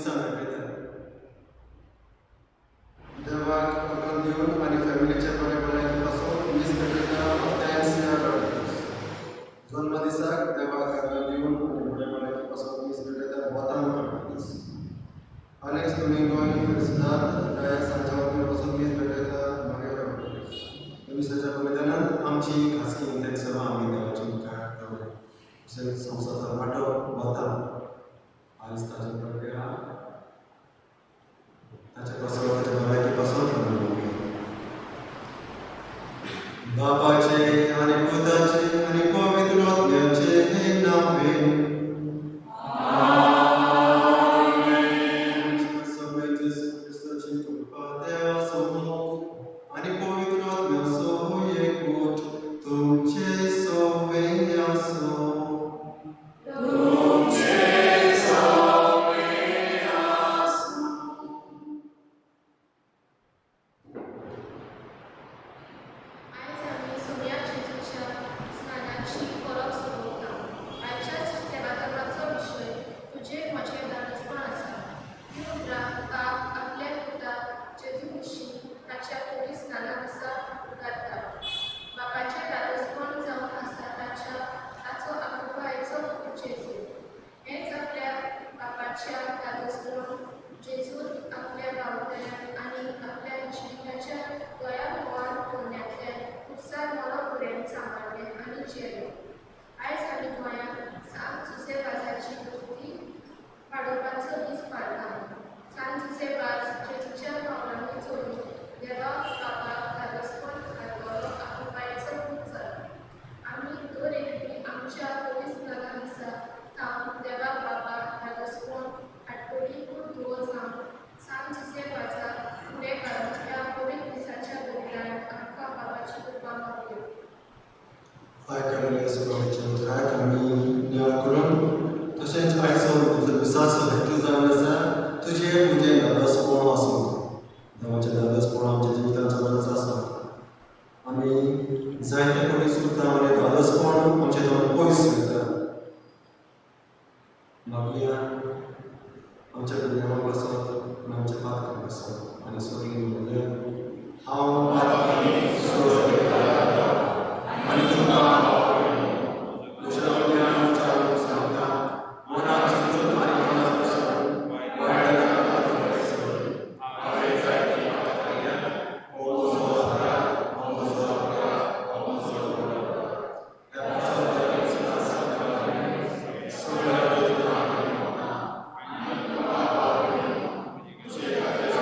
मिसां भेटयतात. देवाक आदार दिवन आनी फॅमिलीच्या बरे भलायके पासून मीस भेटयता ऑर्टेन्सिया रॉड्रिगीस. जल्मदिसाक देवाक आदार दिवन आनी बरे भलायके पासून मीस भेटयता वतान रॉड्रिगीस. आलेक्स दोमिंगो आनी फेलिसिदाद डायस हांच्या वतीन पासून मीस भेटयता मारिया रॉड्रिगीस. मिसाच्या बलिदानांत आमची खासगी इंतेन्सांव आमी देवाच्या मुखार दवरया. तशेंच संवसार तरणाटो वतान आयज ताचे बर्थडे आहा, ताच्या पासून, ताच्या भलायके पासून आमी मागुया. बापाचे आनी पुताचे आनी पवित्र आत्म्याचे नांवान. आमच्या जेजू क्रिस्ताची कृपा, देवाचो मोग आनी पवित्र आत्म्याचो एकवट तुमचे सवें आसूं. तुमचे सवें आसूं. आयज आमी सुण्या जेजूच्या स्नानाची परब मनयता. आयच्या सेवाधर्माचो विशय तुजें म्हजें धादोसपण आसा. ही उतरां बाप आपल्या पुता जेजू विशीं ताच्या पवित्र स्नाना दिसा उच्चारता. बापाचें धादोसपण जावन आसा ताचो आपुलकायेचो पूत जेजू. हेंच आपल्या बापाच्या धादोसपण जेजून आपल्या बावळ्यांत आनी आपल्या जिविताच्या दया मोगान पुरण्यातल्यान खुबसार मरो पर्यंत सांबाळ्ळें आनी जियेलो. आयज आमी गोंयांत सांत जुझे वाजाची मुर्ती वाडोवपाचो दीस पाळटा. सांत जुझे वाज जेजूच्या पावलांनी चलून देवा बापाक धादोसपण हाडटलो आपुलकायेचो पूत जालो. आमी दर एकली आमच्या पवित्र स्नाना दिसा थावन देवा बापाक धादोसपण हाडटली पूत धुवो जावन सांत जुझे वाजाक फुडें काडून ह्या पवित्र दिसाच्या बलिदानात आमकां बाबाची कृपा मागुया. आयकलेल्या सुवाळ्याच्या उतराक आमी नियाळ करून तशेंच आयचो दिसाचो हेतू जावन आसा तुजें म्हजें धादोसपण आसूं. देवाचें धादोसपण आमच्या जिवितांत सदांच आसूं. आमी जायते फावटी चुकता आनी धादोसपण आमच्या जावन पयस वयता. मागुया आमच्या गुन्यांवा पासत आनी आमच्या पातकां पासत आनी सगळीं म्हणुया, हांव पातकी सोंसता आनी तुमकां म्हज्या गुन्यांव चालू सांगता. मनात चिंतून आनी मनात पसून वायट हांवें जायतीं पातकां केल्यांत. हो म्हजो अपराध, हो म्हजो अपराध, हो म्हजो व्हड अपराध. ह्या पासत सगळ्या दूतांक मागता आनी तुमकां तुजे खातीर.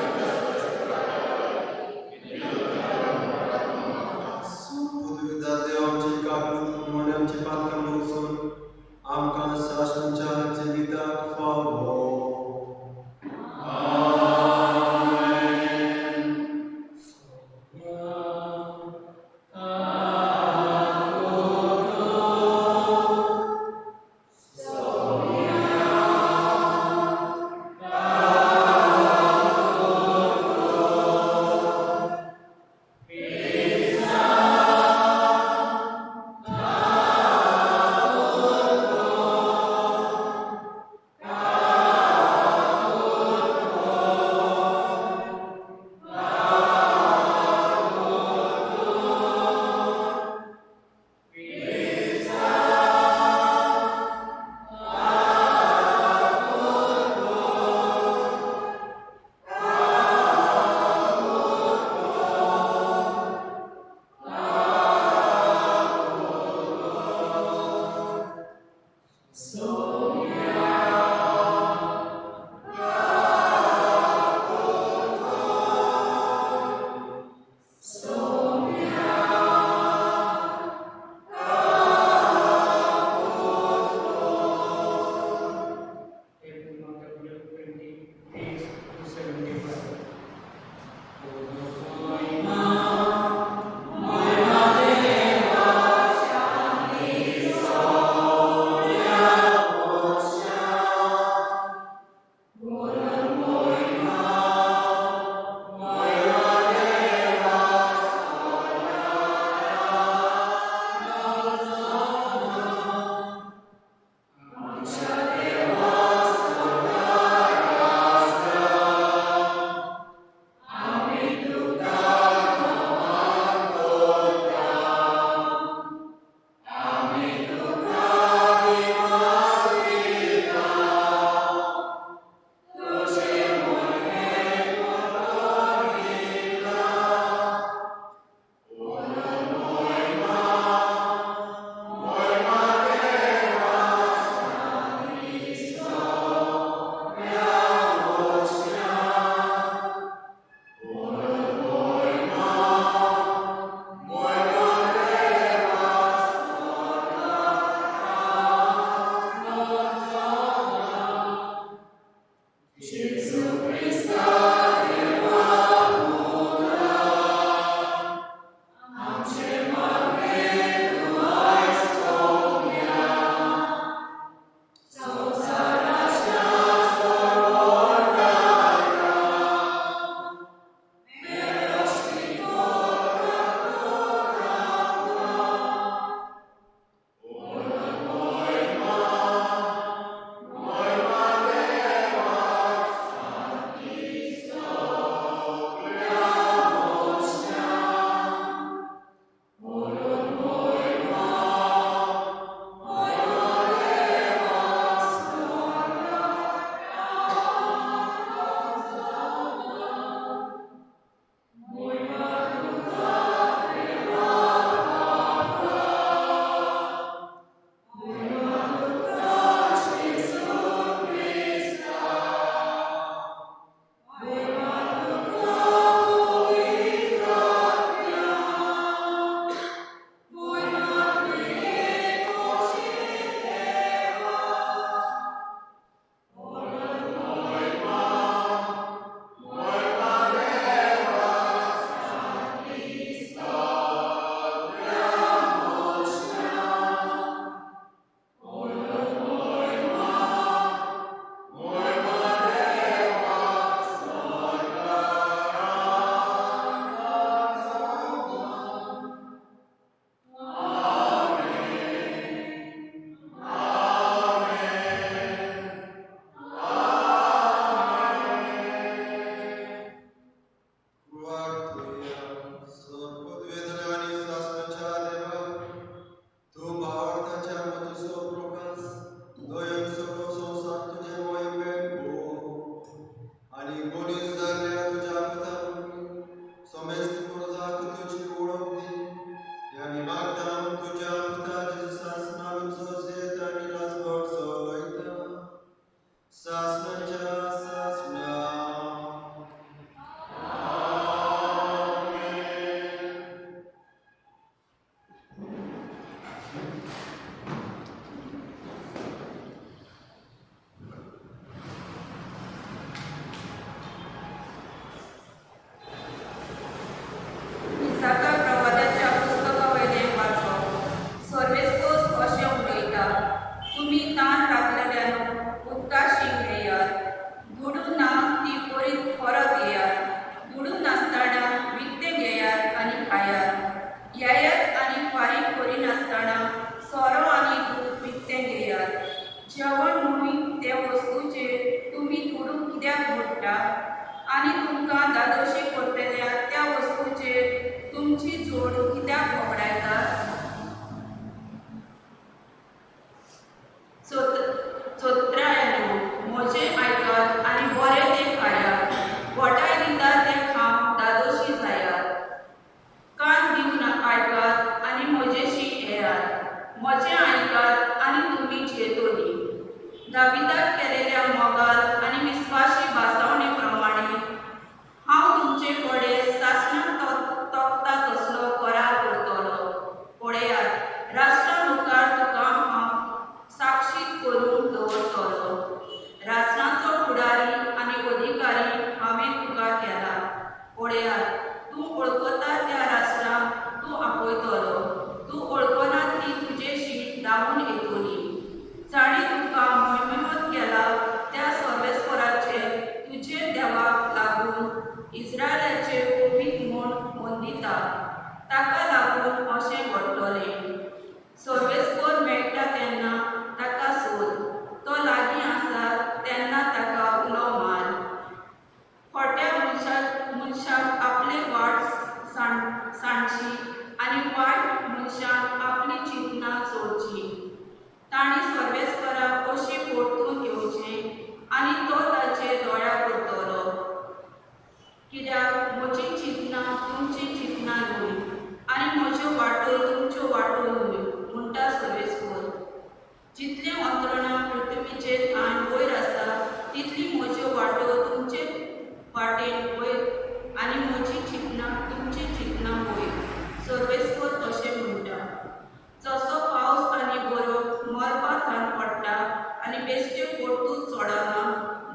आनी बेश्टे परतून चडना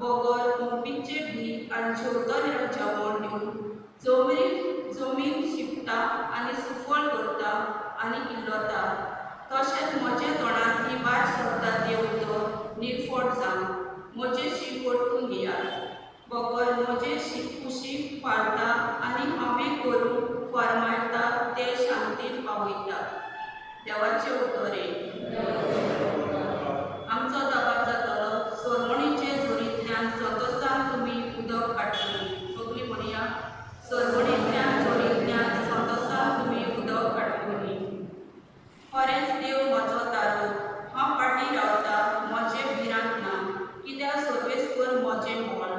बगर मोपीत आनी जेवतल्यांक जेवण दिवन जमीन शिंपता आनी सुफळ करता आनी किल्लता, तशेंच म्हज्या तोंडांतली भायर सरता तें उतर निर्फोट जावं. म्हजें शीं परतून घेयात, बगर म्हजें कुशीक पाळता आनी हांवें करूंक फर्मायता तें शांतीन पावयता. देवाचें उतर. आमचो जबाब जातलो, सरवणीचे जोरींतल्यान संतोसान तुमी उदक काडटली. सगळीं म्हणया, सरवणींतल्यान जोरींतल्यान संतोसान तुमी उदक काडटली. खरेंच देव म्हजो तारो, हांव फाटीं रावता, म्हजें भिरांत ना, कित्याक सर्वेस्पर म्हजें बळ,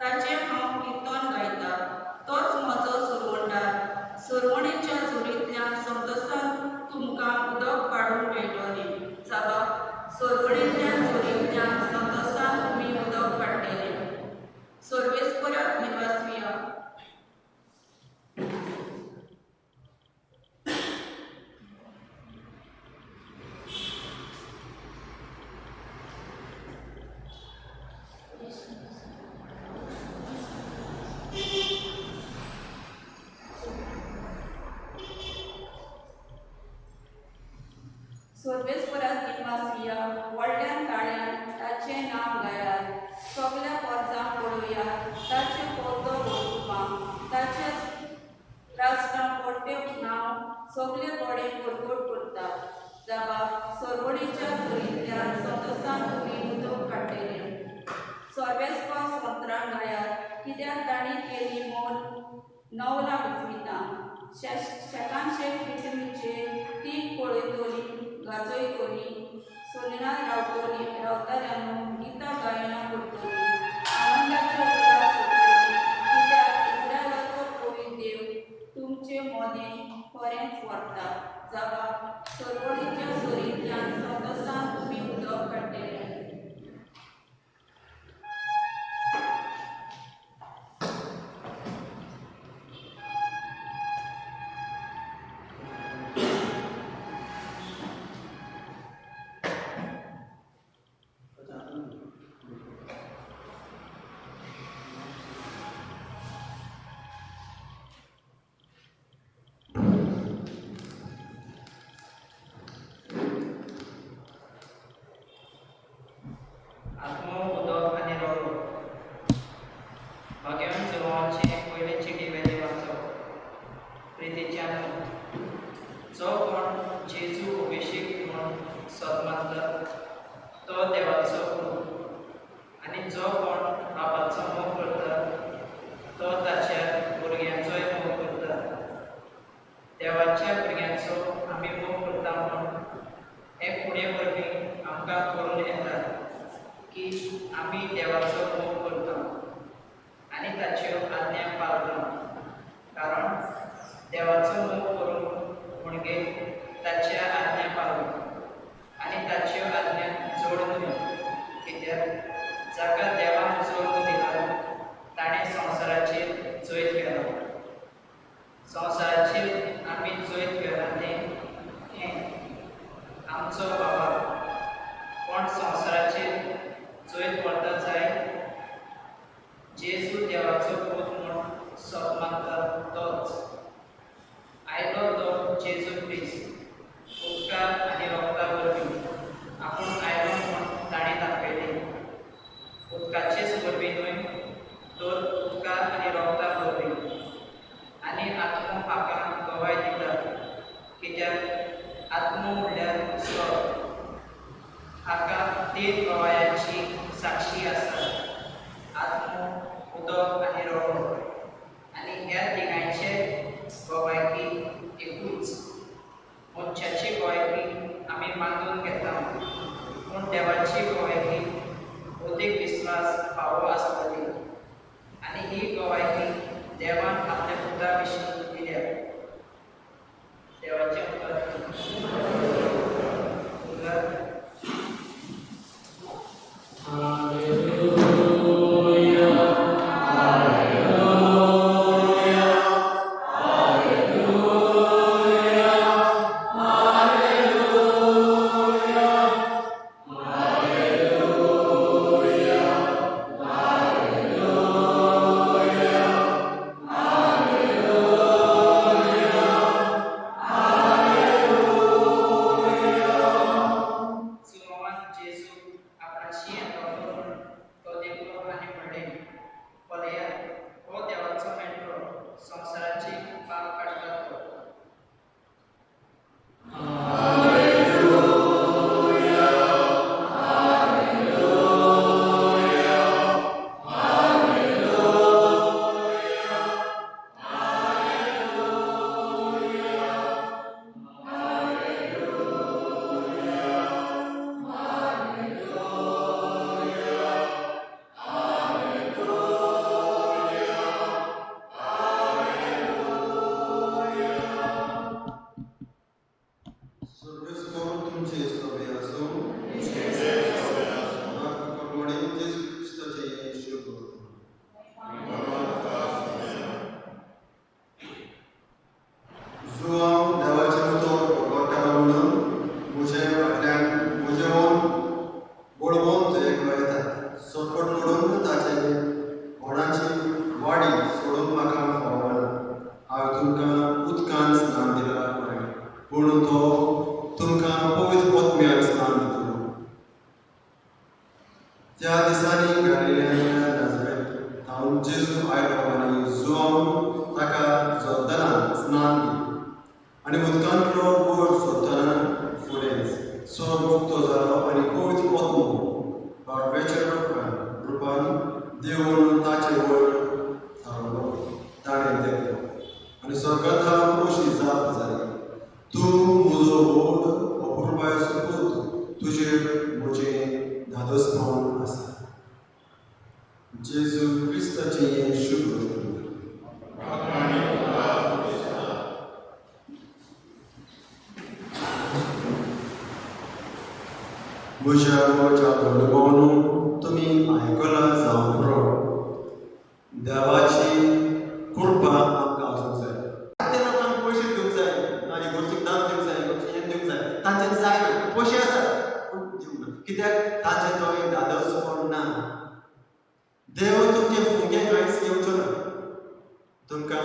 ताचें हांव किर्तन गायता, तोच म्हजो सुरवंडार. सरवणेच्या जोरींतल्यान संतोसान तुमकां उदक काडूंक मेळटलें. जाबा, सरवणेंतल्यान जोरींतल्यान संतोसान तुमी उदक काडटले. सर्वेस्पराक दिनवासुया. सर्वेस्पराक दिनवासुया. व्हडल्यान ताळ्यान ताचें नांव गायात, सगल्या पोरसां पळोवया ताचें पोरतो वळखुपां, ताच्या राष्ट्रां पोरतें नांव सगले कडेन परगट करता. जाबा, सरवणीच्या जोरींतल्यान संतोसान तुमी उदक काडटले. सर्वेस्पर स्तोत्रां गायात, कित्याक तांणी केली म्हूण नवलां विजमिता. शेकानशेक पृथ्वीचेर तीक पळयतली, गाजयतली, सोलना रावतली, रावतल्यांनो गितां गायनां करतली, आनंदाचे उल्हास सोडटली, कित्याक इस्रायलाचो पवित्र देव तुमचे मदें खरेंच व्हरता. जाबा, सरवणीच्या जोरींतल्यान संतोसान तुमी उदक काडटले. आत्मो, उदक आनी रोगो. भाग्यवान जुवांचे पयले चिटी वेलें वाचप. प्रितीच्यान, जो कोण जेजू अभिषेक म्हूण सत मानता तो देवाचो पूत, आनी जो कोण बापाचो मोग करता तो ताच्या भुरग्यांचोय मोग करता. देवाच्या भुरग्यांचो आमी मोग करता म्हूण हे खुणे वरवीं आमकां कळून येता की आमी देवाचो मोग करता आनी ताच्यो आज्ञा पाळता. कारण देवाचो मोग करूंक म्हणजे ताच्या आज्ञा पाळप, आनी ताच्यो आज्ञा जड न्हय, कित्याक जाका देवान जल्म दिला ताणें संवसाराचेर जैत केलां. संवसाराचेर आमी जैत केलां तें हें आमचो बाबा. कोण संवसाराचेर जैत व्हरता जाय, जेजू देवाचो पूत म्हूण सत मानता तोच. आयलो तो जेजू क्रिस्त उदका आनी रोगता वरवीं आपूण आयलो म्हूण ताणें दाखयलें. उदकाचेच वरवीं न्हय, तर उदका आनी रोगता वरवीं. आनी आत्मो हाका गवाय दिता, कित्याक आत्मो म्हणल्यार सत. हाका तीन गवायांची साक्षी आसा, आत्मो, उदक आनी रोगो, आनी ह्या तिगांयचे गवायकी एकूच. मनशाची गवायकी आमी मानून घेता, पूण देवाची गवायकी अदीक विस्वास फावो आसतली. आनी ही गवायकी देवान आपल्या पुता विशीं दिल्या. देवाचें उतर. उतर. Hallelujah. वाडी सोडूंक म्हाका फावना. हांवें तुमकां उदकान स्नान दिलां खरें, पूण तो तुमकां पवित्र आत्म्यान स्नान दितलो. त्या दिसांनी गालिलियांतल्या नाझरेथ थावन जेजू आयलो आनी जुवान ताका जोर्दनान स्नान दिलें. आनी उदकांतलो वयर सोदतना फुडें स्वर्ग उक्तो जालो आनी पवित्र आत्मो पाडव्याच्या रुपान देवून ताचे वयर थारलो. ताणें देखलो आनी स्वर्गांत अशी जाप जाली, तूं म्हजो व्हड अपुरबायेचो पूत, तुजेर म्हजें धादोसपण आसा. जेजू क्रिस्ताचें हें शुभ. म्हज्या मोगाच्या भयण, तुमी आयकलां जावं पुरो, देवाची कृपा आमकां आसूंक जाय. ते लोकांक पयशे दिवंक जाय आनी गोरचीक दान दिवंक जाय, गोरचें हें दिवंक जाय, तांचें जायना. पयशे आसात पूण दिवंक ना. कित्याक? तांचें तो धादोसपण ना. देव तुमचे फुंके कांयच घेवचो ना. तुमकां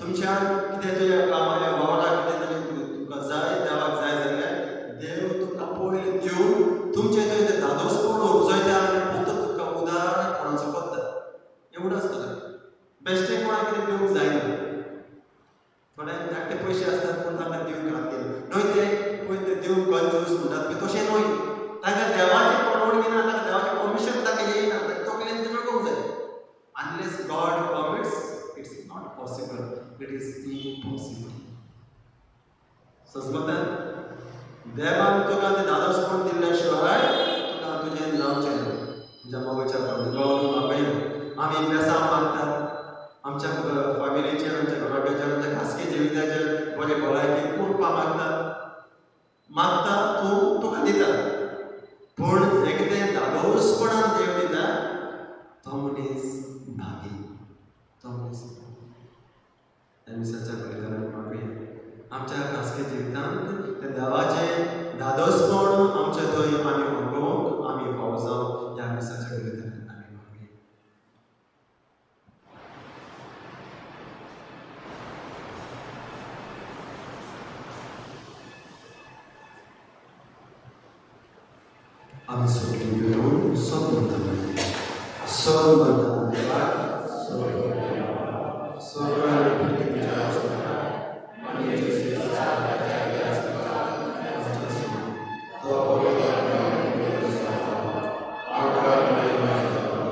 तुमच्या कितें तुज्या कामा वावराक कितें तरी तुमकां जाय, देवाक जाय जाल्यार देव तुमकां पयलीं दिवन तुमचें थंय तें धादोसपण उपजयता आनी फक्त तुमकां उदार कोणाचो करता एवढो आसतलो. बेश्टें कोणाक कितें दिवंक जायना. थोड्यांक धाकटे पयशे आसतात पूण तांकां दिवंक हात दिना न्हय. ते पळय ते दिवंक कंजूस म्हणटात पळय, तशें न्हय. तांकां देवाची परवडगी ना, तांकां देवाचें परमिशन तांकां येयना. तांकां तकलेन जगूंक जाय. Unless God permits, it's not possible, it is impossible. सजमता देवान तुका तें धादोसपण दिल्ल्या शिवाय तुका तुजें जावचें ना. तुज्या मोगाच्या भावना आमी बेसांव मागतात आमच्या फॅमिलीचेर, आमच्या घराब्याचेर, आमच्या खासगी जिविताचेर बरे भलायकी कृपा मागतात. मागता तूं, तुका दिता, पूण जें कितें धादोसपणान देव दिता तो मनीस भागी, तो मनीस. त्या मिसाच्या बलिदानाक मागुया, आमच्या खासगी जिवितांत त्या देवाचें धादोसपण आमच्या थंय आमी अणभवूंक आमी फावो जावं, ह्या मिसाच्या बलिदानाक आमी मागुया. आमी सगळीं मेळून सत म्हणटा, सत म्हणटा देवाक, स्वर्ग आनी पृथ्वीच्या आणि येशू ख्रिस्ताच्या तो पवित्र आत्म्यान आमकां महिमा जावो.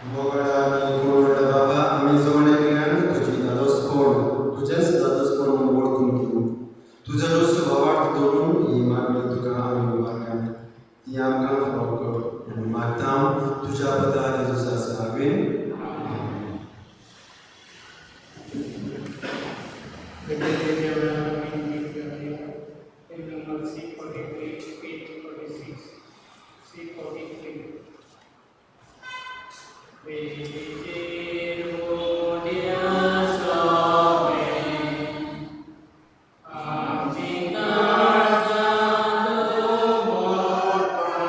मोगाळ आनी कोण बाबा, आमी जण एकल्यान तुजी धादोसपण, तुजेंच धादोसपण म्हूण वळखून घेवन तुजो रस भावार्थ दवरून ही मागणी तुका आमी मागल्या, ती आमकां फावो कर आनी मागता तुज्या पदा जेजूसा नांवान. वेगवेगळ्या वेळार आमी गीत गावया. Hymn number C43, page 46, C43. वेदीचेर मोदया सोबे, आमची काळजांत मोडपा.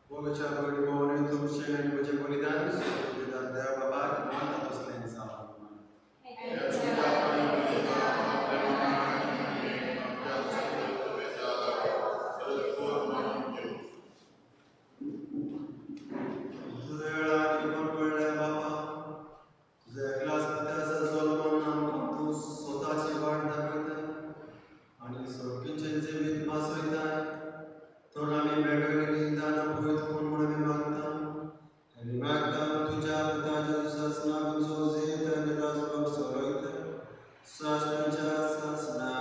मोगाच्या भयणी भावांनी, तुमचें आनी म्हजें बलिदान स्वर्गीय देव बाबाक मान धादोसकायेन जावं. तुझ्या वेळार कोण पडल्या बाबा, तुझ्या एकलाच पुताचा जल्मान आमकां तूं स्वताची वाट दाखयताय आनी सोडकीचें जिवीत भासयताय, तर आमी मेळटली दानां पवित्र कोण म्हूण आमी मागता आनी मागता तुज्या पुताच्या जेजूच्या नांवाचो झेत आनी राजभोग चलयता सासणाच्या सासणा.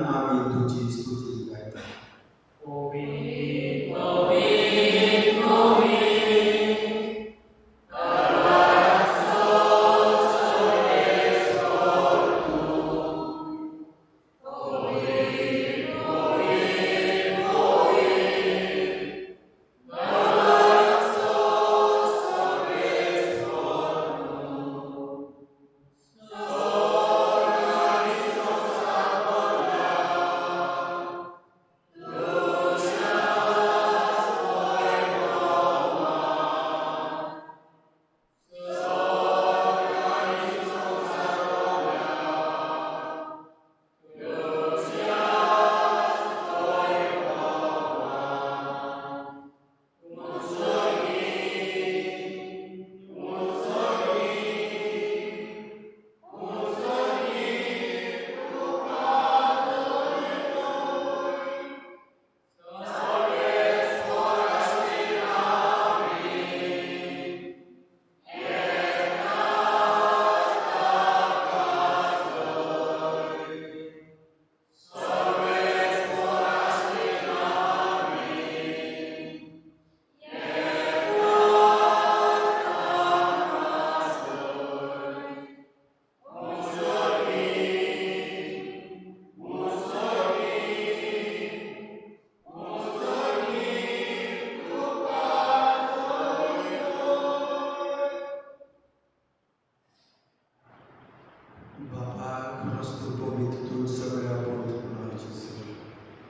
आमी तुजी स्तुती गायता. Ovi, ovi, ovi.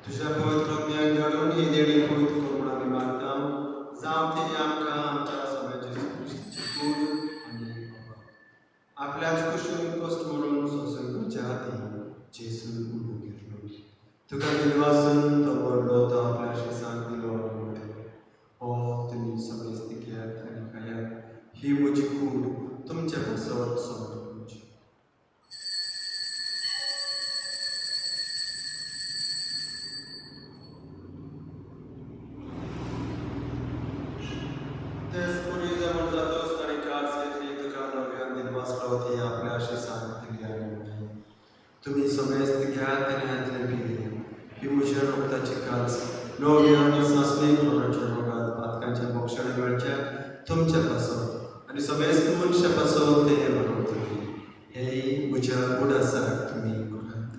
तुज्या पवित्र आत्म्याक धाडून ही देणी पवित्र कर म्हूण आमी मागता. जावं ती आमकां आमच्या सगळ्याची क्रिस्ताची कूड आनी रगत. आपल्याच कुशीन कश्ट म्हणून सोंसून करच्या खातीर जेजून उलोवंक घेतलो. तुका दिनवासून तो पडलो, तो आपल्या शिसांक दिलो आनी म्हणलें, हो तुमी समेस्त घेयात आनी खायात, ही म्हजी कूड तुमचे पासत समर्पणची. तेच पुरी जेवण जातच ताणें कास घेतली, तुका नव्यान दिनवासलो, ती आपल्या शिसांक दिली आनी म्हणलें, तुमी समेस्त घेयात आनी हांतलें पियात, ही म्हज्या रगताची कास, नवी आनी सासणीक मरणाच्या रोगात पातकांचें बक्षण मेळच्या तुमच्या पासत आनी समेस्त मनशा पासत तें बरोवतली. हें म्हज्या उडासाक तुमी करात.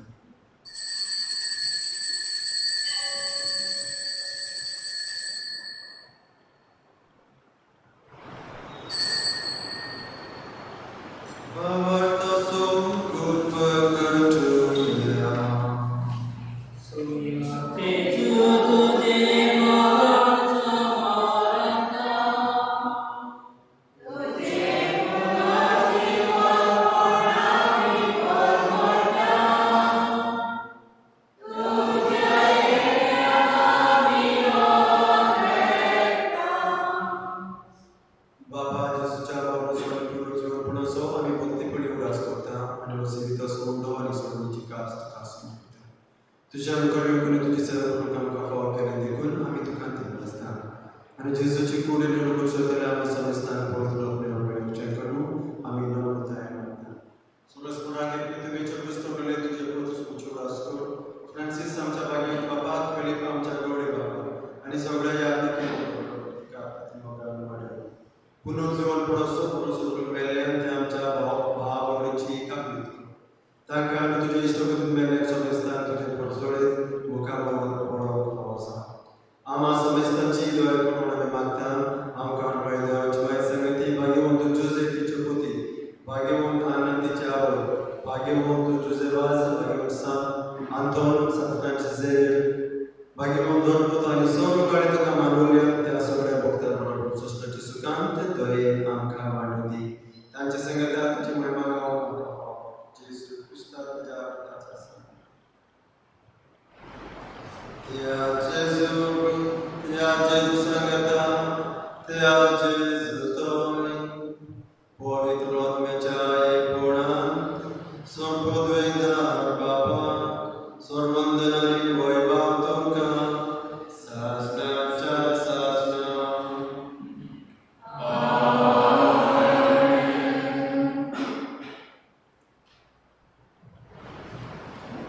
बाबा जेजूच्या बाबा पुर्वजीवनपणाचो आमी भक्तीपणी उडास करता आनी जिवित सोडलो आनी सोडणीची कास तुका समर्पिता. तुज्या मुखार येवन तुजी सेवा करूंक आमकां फावो केलें देखून आमी तुका दिनवासता. आनी जेजूची कूड करचो आमी समेस्तान पवित्र मेळोवचें करूं आमी नम्रताय मागता. समजपणाक तुमी तोंडले तुजे पुत्र उडास कर. फ्रांसीस आमच्या भाग्यवंत बापाक, फिलीप आमच्या गवळे बापाक आनी सगळ्या यादीक वाडय. पुनर्जीवनपणाचो पुनर्सोडून मेल्ल्यान ते आमच्या भाव भयणीची काकूत कर. तांकां आनी तुजे इश्टगतीन मेल्ल्यान समेस्तान तुजे परजळीत मुखार पळोवंक फावो आसा. आमा समेस्तांची दया कर म्हूण आमी मागता. आमकां देवाची बाय संगती, भाग्यवंत जुझे तिचे पोती, भाग्यवंत आनंद तिचे आवय, भाग्यवंत जुझे वाज, भाग्यवंत सांत आंतोन, सांत फ्रांसीस झेवियर, भाग्यवंत धर्मपूत आनी सर्व काळी तुका मानवल्या त्या सगळ्या भक्तां बरोबर सश्टाची सुखांत दयेन आमकां वांटून दी. तांच्या संगता तुजी महिमा गावंक आमकां फावो. जेजू क्रिस्ता तुज्या पुताचो आसा. त्या जेजू, त्या जेजू संगता, त्या जेजू तोय, पवित्र आत्म्याच्या एकपणान सर्वद्वैदार बाबा, सर्वंदन आनी वैभव तुमकां सासणाच्या सासणा.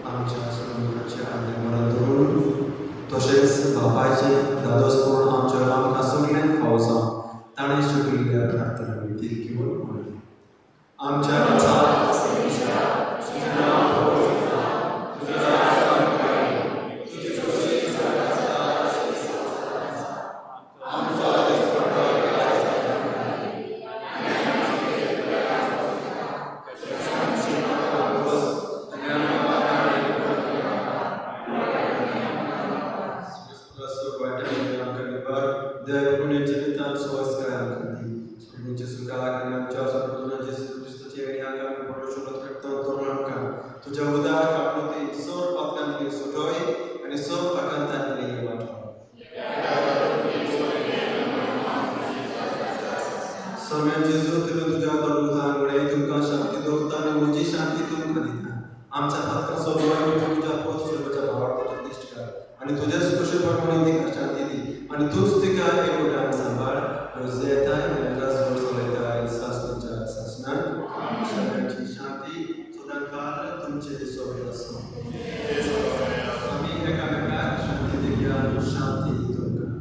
आमच्या सोडण्याचे आज्ञा मरण धरून तशेंच बापायचें दादोसपण आमच्या आमकां सगल्यांक फावो जावं ताणें शिकयल्ल्या प्रार्थना विधी घेवन म्हणलें, आमच्या तुझ्या उदार काकूती सर्व पातकांतली सुटोय आनी सर्व आकांतांतली वाटो. स्वाम्या जेजू, तुमी तुज्या दळमुखान म्हळें, तुमकां शांती दवरता आनी म्हजी शांती तुमकां दिता. आमच्या पातकांचो दोळे तुज्या पोत शिरपाच्या भावार्थाचेर दिश्ट घाल आनी तुज्याच खुशी प्रमाणे तिका शांती दी आनी तूंच तिका एकवटान सांबाळ. येताय आनी राजवट चलयताय सासणाच्या सासणाक. सगळ्यांची शांती सदांकाळ तुमचे सोबत आसूं. आमी एकामेकाक शांती दिवया. शांती तुमकां.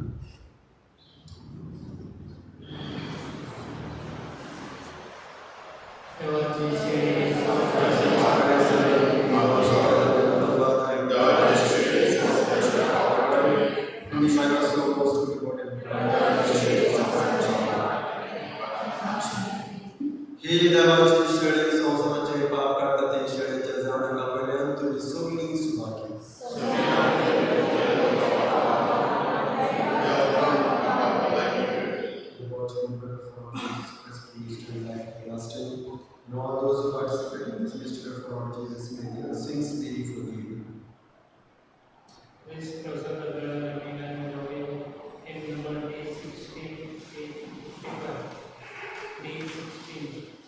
देवाची सेवे ही देवाची शेळी संवसाराचे पाप काडटा ती शेळीच्या जाणां वयल्यान तुमी सगळीं Subhagi. and life everlasting. And all those who participate in this mystery of our Lord Jesus, may their sins be forgiven. Please Prasanna गायन गाऊया hymn number D16 855 D16.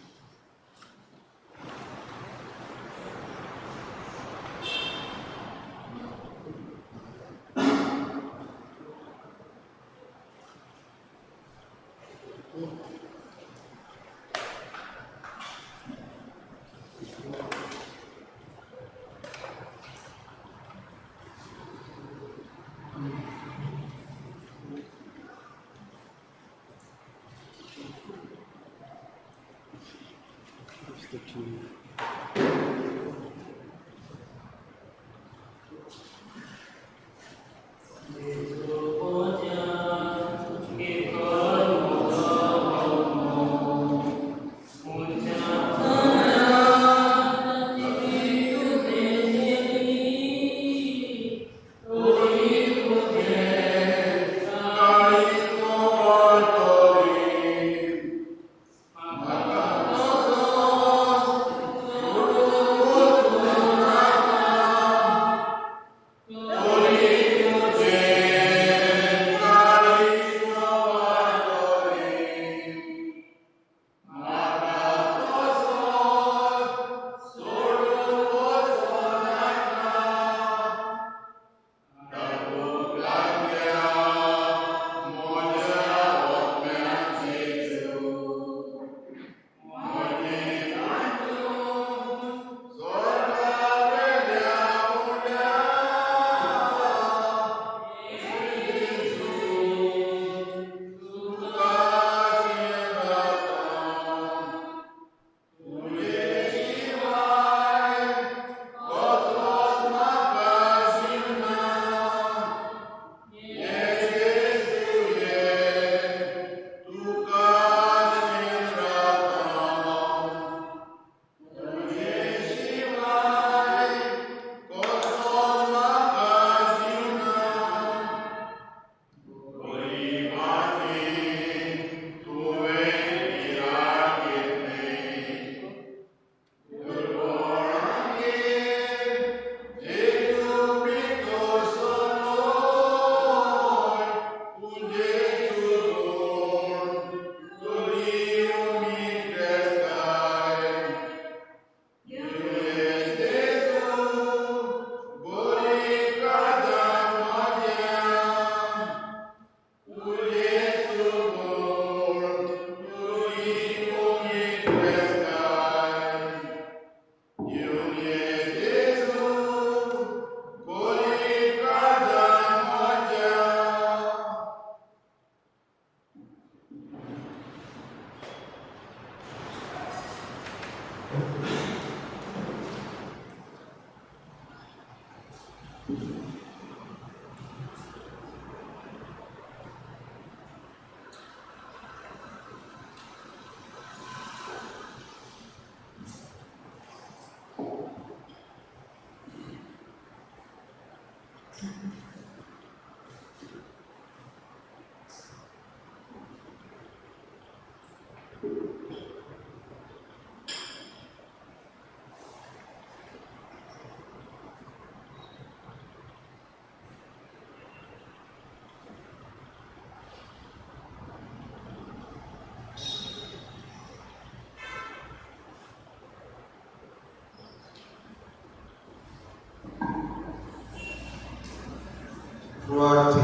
प्रार्थी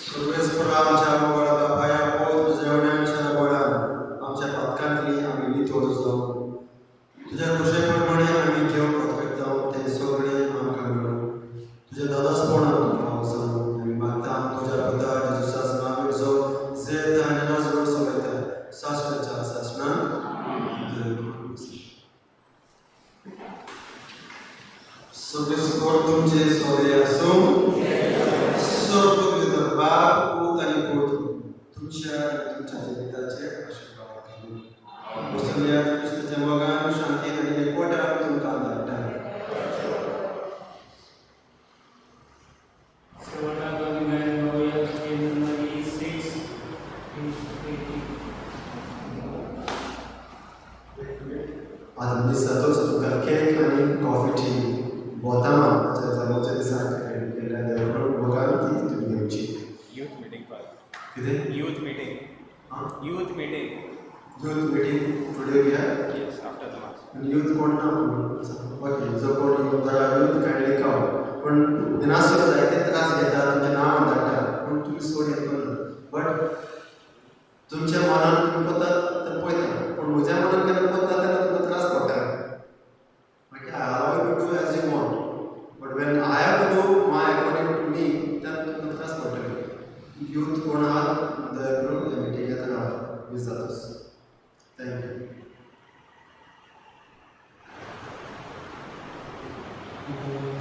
सर्वेस्परा आमच्या मोगाळ बापाया पोत जेवणांच्या बळान आमच्या पातकांतली आमी नितळ जावं तुज्या खुशे प्रमाणे आमी घेवंक पत्करता तें सगळें आमकां मेळूं तुज्या दादासपणान तुका वचून आमी मागता तुज्या पुता जेजुसा नांवाचो जेत आनी नाजरो सवयता शास्त्राच्या शासनान सर्वेस्पर तुमचे सोरे आसूं सर्व बाप पूत आनी पुत्र तुमच्या आनी तुमच्या जिविताचे आशिर्वाद घालूं वसुंदऱ्या क्रिस्ताच्या मोगान शांतीन आनी एकवटान तुमकां धाडटा. शेवटाक आमी गायन गाऊया hymn number E6 880. आतां मीस जातूच तुमकां केक आनी कॉफी टी बोतां मारपाच्या जल्माच्या दिसाक केल्ल्या देवा मोगान ती तुमी घेवची. Youth meeting, Father. कितें? Youth meeting. आं? Youth meeting. Youth meeting today we have. Yes, after the mass. Youth कोण ना, ओके, जो कोण यूथ कायंडली कम. पूण मिनास्टर जायते त्रास घेता, तुमचें नांव धाडटा, पूण तुमी सोड येत ना. बट तुमच्या मनान तुमी पळतात तर पळयता, पूण म्हज्या मनान केन्ना पळता तेन्ना तुमकां त्रास पडटा. Okay, I allow you to do as you want, but when I have to do my according to me तेन्ना तुमकां त्रास पडटले. यूथ कोण आहात, दया करून ह्या मिटिंगेत रावात मीस जातूच. Thank you.